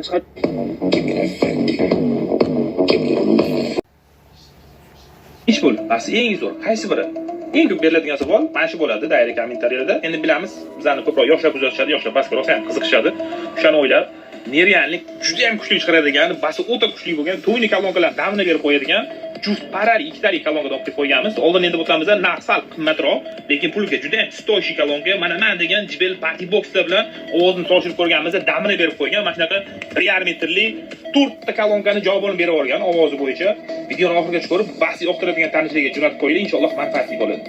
Chiqadi. Ish pul, bas eng zo'r, qaysi biri? Eng ko'p beriladigan savol mana shu bo'ladi direct kommentariyada. Endi bilamiz, bizlarni ko'proq yoshlar kuzatishadi, yoshlar basga rosa ham qiziqishadi. O'shani o'ylab, нереальный juda ham kuchli chiqaradigan, basi o'ta kuchli bo'lgan to'yni kolonkalar damini berib qo'yadigan juft parali ikkitalik kolonkadan olib kelib qo'yganmiz. Oldin endi o'tamiz, narx sal qimmatroq, lekin pulga juda ham стоящий kolonka. Mana man degan JBL Party Boxlar bilan ovozini solishtirib ko'rganimizda damini berib qo'ygan. Mana shunaqa 1,5 metrli to'rtta kolonkani javobini berib yuborgan ovozi bo'yicha. Videoni oxirigacha ko'rib, bas yoqtiradigan tanishlarga jo'natib qo'yinglar, inshaalloh manfaatli bo'ladi.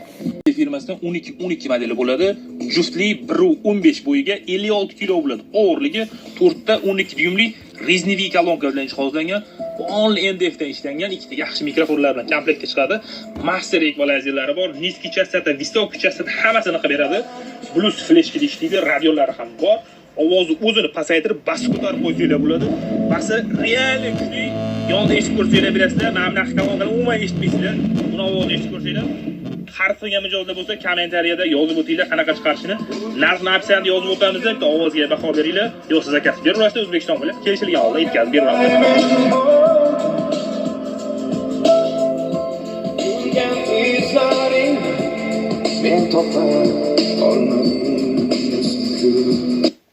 Firmasidan 12 12 modeli bo'ladi. Juftli 1.15 bo'yiga 56 kilo bo'ladi. Og'irligi 4 ta 12 dyumli резиновый kolonka bilan jihozlangan. Only MDF dan ishlangan ikkita yaxshi mikrofonlar bilan komplektda chiqadi. Master ekvalizerlari bor, низкий частота, высокий частота hammasini qilib beradi. Bluetooth fleshkada ishlaydi, radiolari ham bor. Ovozni o'zini pasaytirib, bas ko'tarib qo'ysanglar bo'ladi. Basi реально kuchli. Yonida eshitib ko'rsanglar bilasizlar, mana bunaqa kolonkalar umuman eshitmaysizlar. Buni ovozini eshitib ko'rsanglar, harf qilgan mijozlar bo'lsa, kommentariyada yozib o'tinglar qanaqa chiqarishini. Narxni описание da yozib o'tamiz, bitta ovozga baho beringlar. Yo'qsa zakaz beraverasizlar, O'zbekiston bilan kelishilgan holda yetkazib beraveramiz. Yurgan izlaring men topa olmadim.